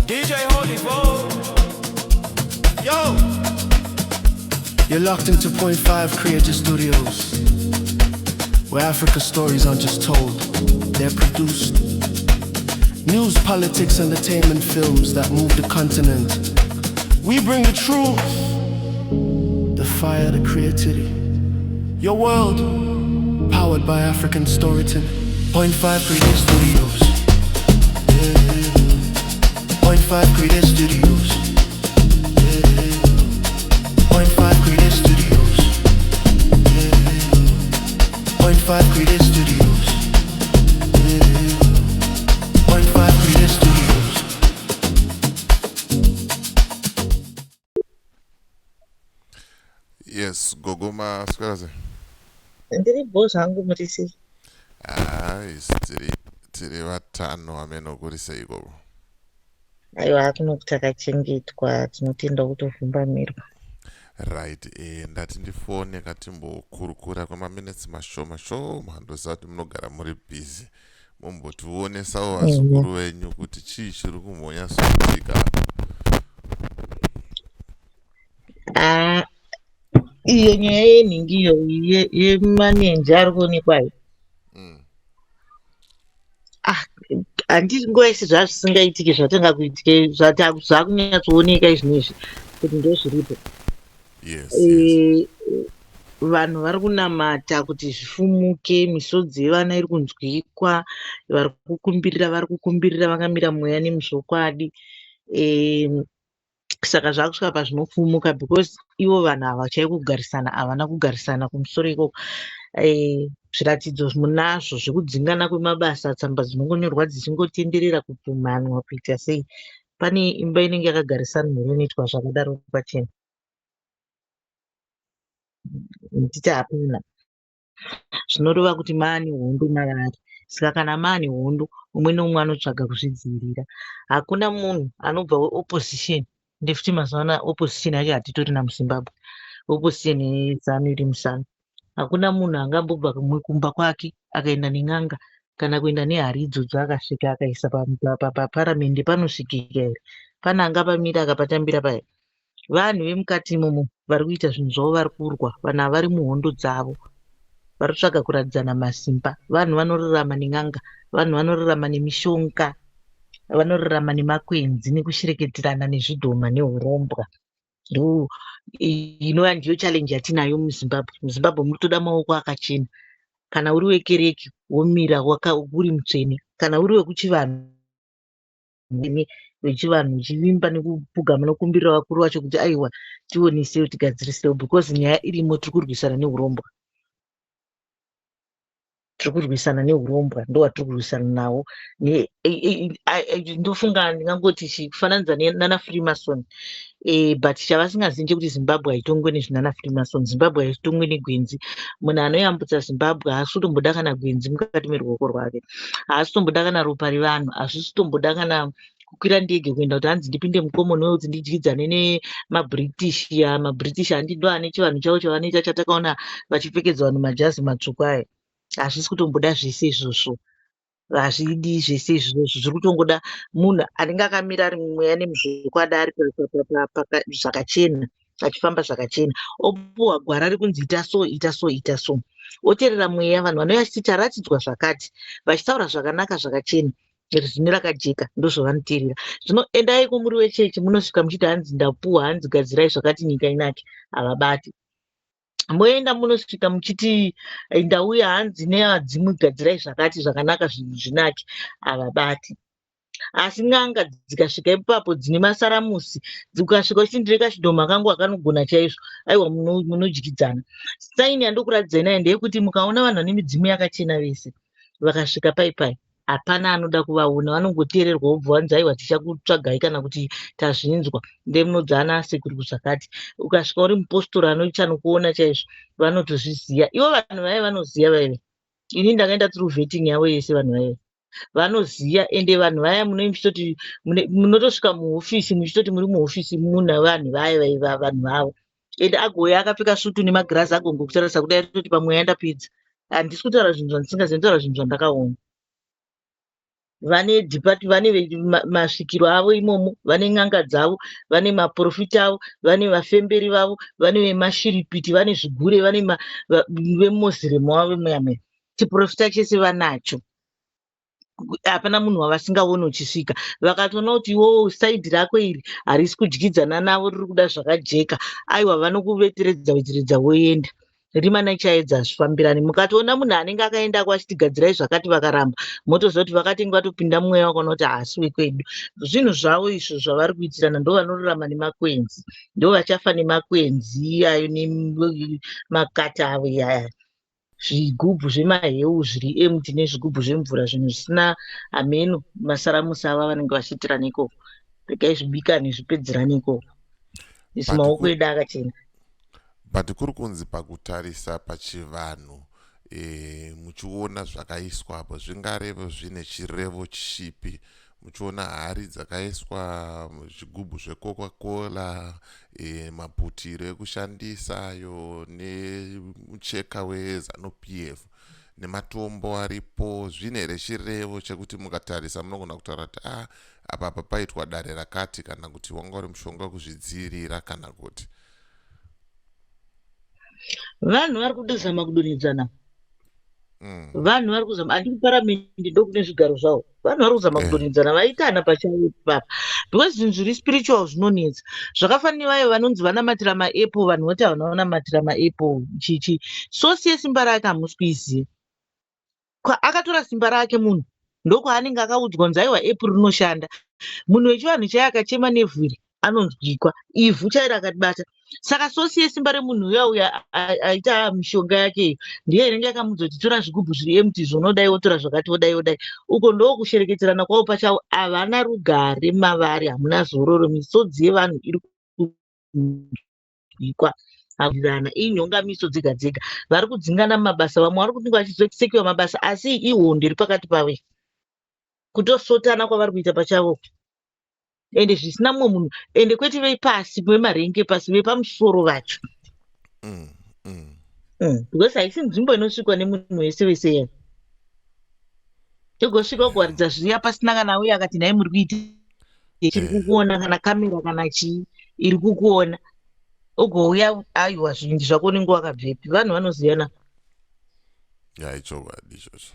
DJ Holy Bo. Yo! You're locked into Point 5 Creative Studios, where Africa stories aren't just told, they're produced. News, politics, entertainment films that move the continent. We bring the truth, the fire, the creativity. Your world, powered by African storytelling. Point 5 Creative Studios. Yeah. Point 5 Creative Studios. Yeah. Point 5 Creative Studios. Yeah. Point 5 Creative Studios. Yeah. Point 5 Creative Studios. Yes, gogo maswera sei? Ndiri bho zvangu muri sei? Haa isu tiri tiri vatano hameno kuri sei ikoko. Aiwa kuno takachengetwa tinotenda kutovhumbamirwa. Right, ndati ndifone katimbokurukura kwemaminitsi mashoma shoma ndoziva kuti munogara muri busy mumbotionesawo vazukuru venyu kuti chii chiri kumbonyatsoitika apa. Ah, iyo nyaya yenhingi iyo yemanenji ari kuonekwa iyo. Ah, handiti nguva yese zvazvisingaitiki zvatanga kuitike zvakunyatsooneka izvinezvi kuti ndozviripo. Yes. Vanhu vari kunamata kuti zvifumuke, misodzi yevana iri kunzwikwa, vari kukumbirira vari kukumbirira vakamira mweya nemuzvokwadi. Saka zvakusvika pazvinofumuka because ivo vanhu ava chaiko kugarisana havana kugarisana kumusoro ikoko. Zviratidzo munazvo zvekudzingana kwemabasa, tsamba dzinongonyorwa dzichingotenderera kupumhanwa kuita sei. Pane imba inenge yakagarisana here inoitwa zvakadaro pachena? Nditi hapana. Zvinoreva kuti maane hondo mavari. Saka kana maane hondo, umwe neumwe anotsvaga kuzvidzivirira. Hakuna munhu anobva weopposition ndefuti mazuva ano opposition yacho hatitorina muZimbabwe. Opposition yeZanu iri muZanu. Hakuna munhu angambobva kumba kwake akaenda nen'anga kana kuenda nehari idzodzo akasvika akaisa paparamende panosvikika here? Pane angapamira akapatambira paya? Vanhu vemukati imomo vari kuita zvinhu zvavo vari kurwa. Vanhu ava vari muhondo dzavo. Vari kutsvaga kuratidzana masimba. Vanhu vanorarama nen'anga. Vanhu vanorarama nemishonga. Vanorarama nemakwenzi nekushereketerana nezvidhoma nehurombwa. Ndo inova ndiyo challenge yatinayo muZimbabwe. MuZimbabwe munotoda maoko akachena. Kana uri wekereke womira uri mutsvene. Kana uri wekuchivanhu imi vechivanhu muchivimba nekupfugama nokumbirira vakuru vacho kuti aiwa tionesewo tigadzirisewo because nyaya irimo tiri kurwisana neurombwa tiri kurwisana neurombwa ndowatiri kurwisana nawo ndofunga ndingangoti kufananidza nana freemason but chavasingazivi ndechekuti Zimbabwe haitongwe nezvinana Freemason. Zimbabwe haitongwe negwenzi. Munhu anoyambutsa Zimbabwe haasi kutomboda kana gwenzi mukati meruoko rwake. Haasi kutomboda kana ropa revanhu. Hazvisi kutomboda kana kukwira ndege kuenda kuti hanzi ndipinde muCommonwealth ndidyidzane nemaBritish. MaBritish handi ndo ane chivanhu chavo chavanoita chatakaona vachipfekedza vanhu majazi matsvuku aya. Hazvisi kutomboda zvese izvozvo. Hazvidi zvese izvozvo zviri kutongoda munhu anenge akamira ari mumweya nemuzvokwadi ari zvakachena achifamba zvakachena opuwa gwara rekunzi ita so ita so ita so oterera mweya vanhu vanouya vachiti taratidzwa zvakati vachitaura zvakanaka zvakachena rizini rakajeka ndozvavanoteerera zvino endai kumuri wechechi munosvika muchiti hanzi ndapuwa hanzi gadzirai zvakati nyika inake havabati moenda munosvika muchiti ndauya hanzi nevadzimu gadzirai zvakati zvakanaka zvinhu zvinake havabati asi n'anga dzikasvika ipapo dzine masaramusi ukasvika uchiti ndine kachidhoma kangu akanogona chaizvo aiwa munodyidzana saini yandokuratidzai nayo ndeyekuti mukaona vanhu vane midzimu yakachena vese vakasvika pai pai hapana anoda kuvaona vanongoteererwa wobva wanzi aiwa tichakutsvagai kana kuti tazvinzwa ndemunodzana asekuru kuzvakati ukasvika uri mupostori anochanokuona chaizvo vanotozviziva ivo vanhu vaive vanoziva vaive ini ndakaenda through vetting yavo yese vanhu vaive vanoziva ende vanhu vaya munenge muchitoti munotosvika muhofisi muchitoti muri muhofisi muna vanhu vaya vaiva vanhu vavo ende agouya akapfeka sutu nemagirazi agongokutarisa kudai toti pamweya ndapedza handisi kutaura zvinhu zvandisingazivi nditaura zvinhu zvandakaona. Vane depart, vane masvikiro avo imomo, vane n'anga dzavo, vane maprofita avo, vane vafemberi vavo, vane vemashiripiti, vane zvigure, vane vemoziremu wavo vemuya. Chiprofita chese vanacho. Hapana munhu wavasingaoni uchisvika. Vakatoona kuti iwowo side rako iri harisi kudyidzana navo, riri kuda zvakajeka, aiwa, vanokuveteredza veteredza woenda. Rima nechaedza hazvifambirani. Mukatoona munhu anenge akaendako achiti gadzirai zvakati, vakaramba, motoziva kuti vakatenge vatopinda mumweya, wakaona kuti haasi wekwedu. Zvinhu zvavo izvo zvavari kuitirana. Ndo vanorarama nemakwenzi, ndo vachafa nemakwenzi iyayo nemakata avo iyaya, zvigubhu zvemaheu zviri empty nezvigubhu zvemvura, zvinhu zvisina hameno masaramusi ava vanenge vachiitirana ikoko. Regai zvibikane, zvipedzerane ikoko. Isu maoko edu akachena. But kuri kunzi pakutarisa pachivanhu, muchiona zvakaiswapo, zvingarevo zvine chirevo chipi? Muchiona hari dzakaiswa, zvigubhu zveCoca-Cola, maputiro ekushandisayo nemucheka weZANU PF nematombo aripo, zvine here chirevo chekuti mukatarisa munogona kutaura kuti a ah, apa apa paitwa dare rakati, kana kuti wanga uri mushonga wekuzvidzivirira, kana kuti? Vanhu vari kudozama kudonhedzana. Vanhu vari kuzama, handi kuparamende ndokune zvigaro zvavo. Vanhu vari kuzama kudonhedzana, vaitana pachavo ipapa, because zvinhu zviri spiritual zvinonetsa. Zvakafanira nevayo vanonzi vanamatira maapple, vanhu voti havana vanamatira maapple chichi. Source yesimba rake hamusi kuiziva. Akatora simba rake munhu ndokwaanenge akaudzwa kunzi aiwa, apple rinoshanda. Munhu wechivanhu chaiye akachema nevhu iri anonzwikwa, ivhu chairo akatibata. Saka source yesimba remunhu uya uya aita mishonga yake iyo ndiye inenge yakamudza kuti tora zvigubhu zviri empty zvonodai, wotora zvakati, wodai, wodai. Uko ndokushereketerana kwavo pachavo. Havana rugare mavari, hamuna zororo. Misodzi yevanhu iri kunzwikwa airana inhongamiso dzega dzega. Vari kudzingana mumabasa, vamwe vari kunge vachizosekiwa mabasa, asi ihondo iri pakati pavo, kutosotana kwavari kuita pachavo, ende zvisina mumwe munhu, ende kwete vepasi vemarengi epasi, vepamusoro vacho. Because haisi nzvimbo inosvikwa nemunhu wese wese yai igosvika kuwaridza zviya pasina kana uye akati nhai muri kuita chiri kukuona, kana kamera kana chii iri kukuona, ugouya aiwa, zvinji zvako unenge wakabvepi? Vanhu vanoziyana. Ya, ichokwadi ichocho.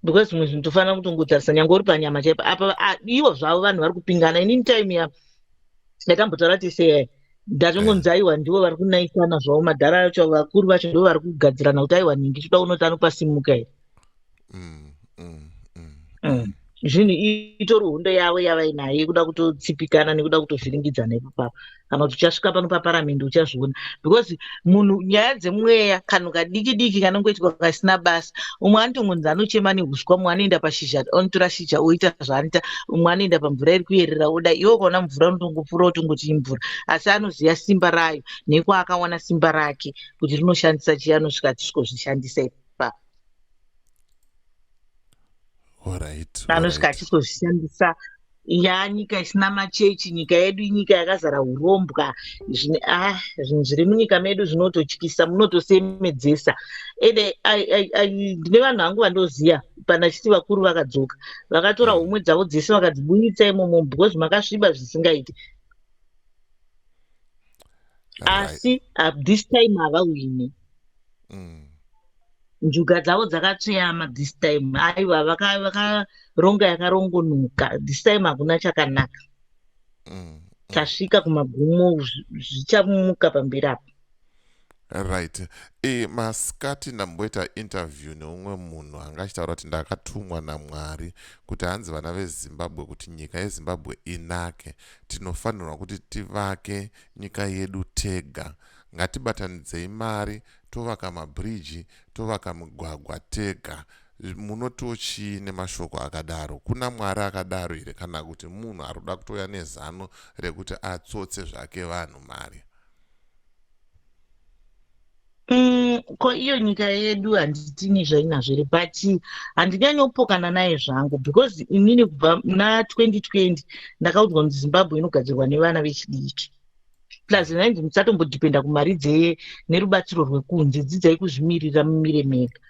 Because zvimwe zvinhu tofanira kutongotarisa nyange uri panyama chaipo apa. Ivo zvavo vanhu vari kupingana. Inini time ya ndakambotaura tese, ndatongonzi aiwa, ndivo vari kunaisana zvavo, madhara acho, vakuru vacho ndo vari kugadzirana kuti aiwa, nhingi toda kunoti anopasimuka here. Zvinhu itori hondo yavo yavainayo yekuda kutotsipikana nekuda kutovhiringidzana ipapapo. Kana kuti uchasvika pano paparamende uchazviona, because munhu nyaya dzemweya, kanhu kadiki diki kanongoitwa kasina basa. Umwe anotongonzi anochema neuswa, mumwe anoenda pashizha anotora shizha oita zvaanoita, umwe anoenda pamvura iri kuyerera oda. Iwe ukaona mvura unotongopfuura utongoti imvura, asi anoziva simba rayo nekwaakawana simba rake kuti rinoshandisa chii, anosvika achisvikozvishandisa ipapo. Anosvika achisozvishandisa. Yanyika isina machechi, nyika yedu inyika yakazara urombwa. Zvinhu zviri munyika medu zvinototyisa, munotosemedzesa. Ende ndine vanhu vangu vandoziva pana chiti vakuru vakadzoka, vakatora homwe dzavo dzese vakadzibuditsa imomo, because makasviba zvisingaiti. Asi this time havawini. Njuga dzavo dzakatsveyama this time. Aiwa, vakaronga yakarongonoka. This time hakuna chakanaka. Tasvika kumagumo, zvichamuka pamberi apo. Right. Masikati ndamboita interview neumwe munhu anga achitaura kuti ndakatumwa naMwari kuti hanzi vana veZimbabwe, kuti nyika yeZimbabwe inake, tinofanirwa kuti tivake nyika yedu tega. Ngatibatanidzei mari, tovaka mabhiriji, tovaka migwagwa tega. Munotochii nemashoko akadaro? Kuna Mwari akadaro here, kana kuti munhu ari kuda kutouya nezano rekuti atsotse zvake vanhu mari? Ko iyo nyika yedu handitini zvainazvo here? But handinyanyopokana naye zvangu, because inini kubva muna 2020 ndakaudzwa kuti Zimbabwe inogadzirwa nevana vechidiki, plus nainzi musatombodhipenda kumari dzeye nerubatsiro rwekunze, dzidzai kuzvimirira, mumire mega.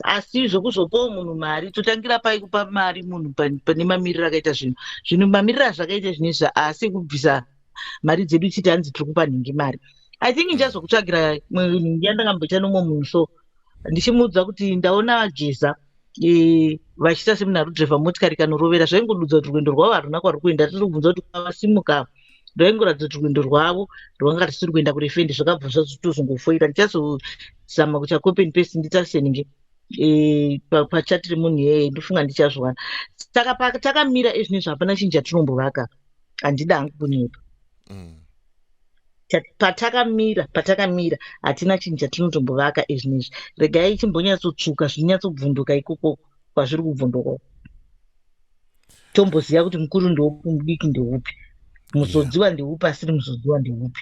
Asi zvokuzopawo munhu mari, totangira pai kupa mari munhu pane mamiriro akaita zvinhu? Zvinhu mamiriro azvakaita zvinezvi, asi kubvisa mari dzedu chiti hanzi tiri kupa nhingi mari, I think ndichazokutsvagira nhingi yandakamboita nomumwe munhu. So ndichimuudza kuti ndaona Geza vachiita semunhu ari kudhiraivha motikari ikanorovera. Zvaingodudza kuti rwendo rwavo haruna kwari kuenda. Tiri kubvunza kuti vasimuka, rwaingoratidza kuti rwendo rwavo rwanga rusiri kuenda kurefendi. Zvakabva zvazotozongofoira. Ndichazozama kuita copy and paste, nditarise nhingi pachat remunhu iyeye. Ndofunga ndichazviwana. Saka patakamira ezvinezvi, hapana chinhu chatinombovaka. Handida hangu kunyepa. Patakamira hatina chinhu chatinotombovaka ezvinezvi. Regai chimbonyatsotsvuka, zvinyatsobvunduka ikoko kwazviri kubvunduka, tomboziva kuti mukuru ndeupi, mudiki ndeupi, muzodziwa ndeupi, asiri muzodziwa ndeupi.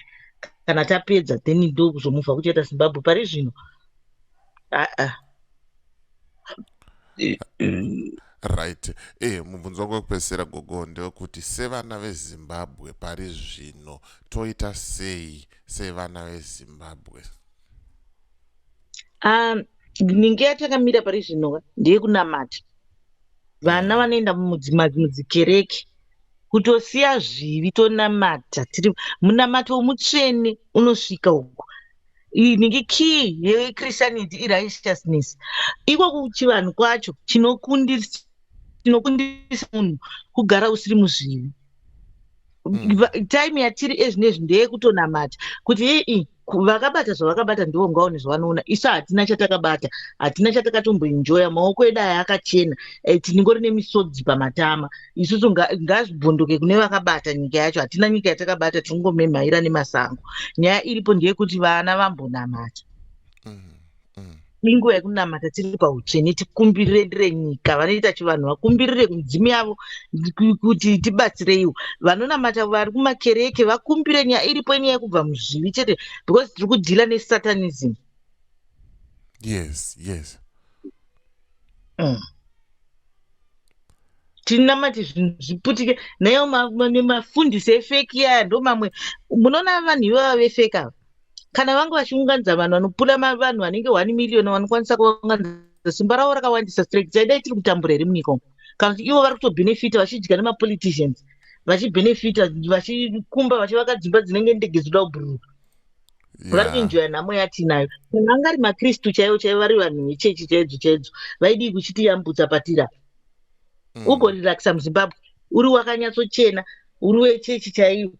Kana tapedza, then ndokuzomuvha kuchaita Zimbabwe. Pari zvino, aa. Right. Mubvunzo wangu wekupedzisira, gogo, ndewekuti sevana veZimbabwe pari zvino toita sei sevana veZimbabwe? Ninge yatakamira pari zvino ndeyekunamata. Vana vanoenda mudzikereke kutosiya zvivi, tonamata. Tiri munamato mutsvene unosvika uku. Ninge key yechristianity irighteousness. Iko kuchivanhu kwacho, chinokundisa munhu kugara usiri muzvivi. Time yatiri ezvinezvi ndeyekutonamata kuti ii vakabata zvavakabata ndivo ngaone zvavanoona. Isu hatina chatakabata, hatina chatakatomboenjoya. Maoko edu aya akachena, tinongori nemisodzi pamatama isusu. Ngazvibvondoke kune vakabata nyika yacho. Hatina nyika yatakabata, tingomemhaira nemasango. Nyaya iripo ndeyekuti vana vambonamata. Inguva yekunamata, tiri pautsvene, tikumbirire nyika. Vanoita chivanhu vakumbirire kumidzimu yavo kuti tibatsireiwo. Vanonamata vari kumakereke vakumbire. Nyaya iripo inyaya yekubva muzvivi chete, because tiri kudhila nesatanism. Tinamati zvinhu zviputike. Naiwo nemafundisi efake aya, ndo mamwe munoona vanhu ivava vefake ava, kana vanga vachiunganidza vanhu vanopula vanhu vanenge 1 million, vanokwanisa kuvaunganidza, simba ravo rakawandisa straight, taidai tiri kutambura here munyika umu? Kana kuti ivo vari kutobhenefita vachidya nemapoliticians, vachibhenefita, vachikumba, vachivaka dzimba dzinenge ndege dzoda kubhururuka, vari kuenjoya nhamo yatinayo. Kana vanga ari makristu chaivo chaivo, vari vanhu vechechi chaidzo chaidzo, vaidii kuchitiyambutsa patira? Ugorelaxa muZimbabwe uri wakanyatsochena, uri wechechi chaiyo,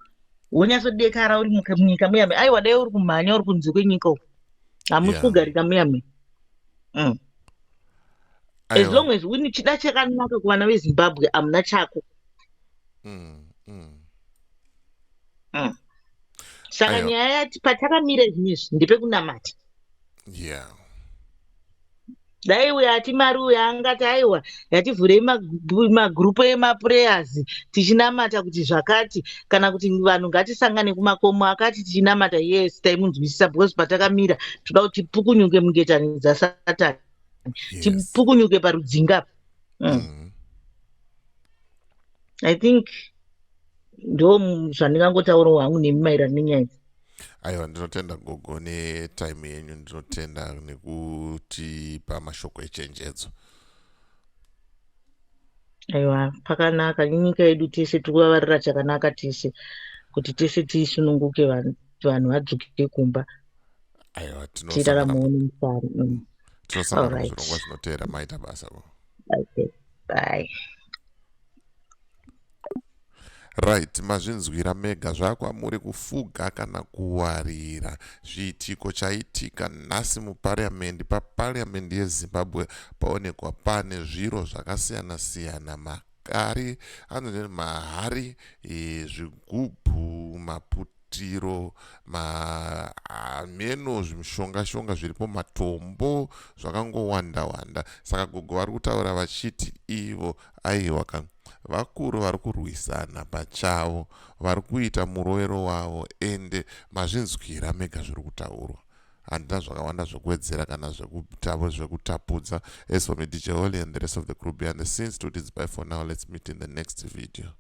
wonyatsodekara uri munyika muyame. Aiwa, dai uri kumhanya uri kunze kwenyika uku, hamusi kugarika muyame. As long as une chida chakanaka kuvana veZimbabwe, hamuna chako. Saka nyaya yati patakamira zvinezvi ndepekunamata. Dai uyo ati mari, uyo angati aiwa, yativhurei magrupu emaprayers tichinamata kuti zvakati, kana kuti vanhu ngatisangane kumakomo akati tichinamata, yes, taimunzwisisa, because patakamira toda kuti tipukunyuke mungetani dzasatani, tipukunyuke parudzinga. I think ndo zvandingangotaurawo hangu nemi maererano nenyaya idzi. Aiwa, ndinotenda gogo netime yenyu. Ndinotenda nekutipa mashoko echenjedzo. Aiwa, pakanaka. Nyika yedu tese tiri kuvavarira chakanaka tese, kuti tese tisununguke, vanhu vadzoke kumba. Aiwa. Tiraramewo nemufaro. Tinosangana muzvirongwa zvinoteera. Maita basa. Okay, bye. Right, mazvinzwira mega. Zvakwamuri kufuga kana kuwarira. Zviitiko chaitika nhasi mupariamendi, papariamendi yeZimbabwe, paonekwa pane zviro zvakasiyana-siyana, makari anonzi mahari, zvigubhu, maputiro, mameno, zvimishonga-shonga zviripo, matombo, zvakangowanda wanda. Saka gogo vari kutaura vachiti ivo aiwa ka, vakuru vari kurwisana pachavo, vari kuita murovero wavo. Ende mazvinzwira mega zviri kutaurwa. Handina zvakawanda zvekuwedzera kana zvekutapudza. As for me, DJ Holly, and the rest of the crew behind the scenes, to it's bye for now. Let's meet in the next video.